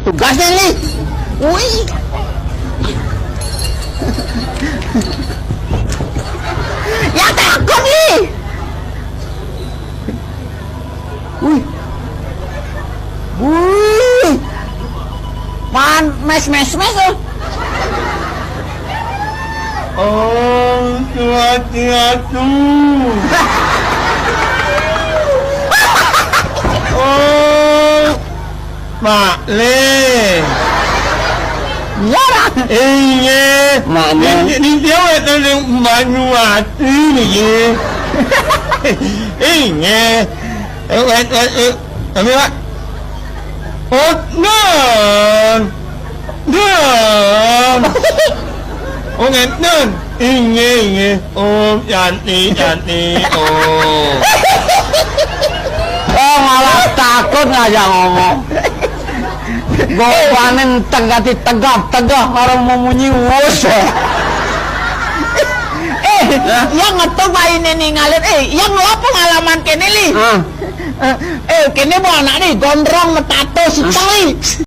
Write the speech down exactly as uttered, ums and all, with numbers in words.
Tugasnya, Li. Wih. Ya takut, Li. Wih. Wih. Man, mes, mes, mes, oh. Oh, suatu, suatu. Oh, Mak Le. Iya, Mak. Iya. Mak Le. Ini, ini dia wet ada Mak Nuati ni, ye. Iya. Eh, wet, wet, wet. Kami, Mak. Oh, non. Nun. Oh, ngeten. Inggih, inggih. Oh, cantik, cantik. Oh. Oh, malah takut ngajak ngomong. Gobane tegati tegap-tegap karo memunyi wus. Eh, hah? Yang ngetop ae ningalin. Eh, yang lho pengalaman kene, Li? Hah? Eh, eh, kene mau anak nih, gondrong metato siteng, Li.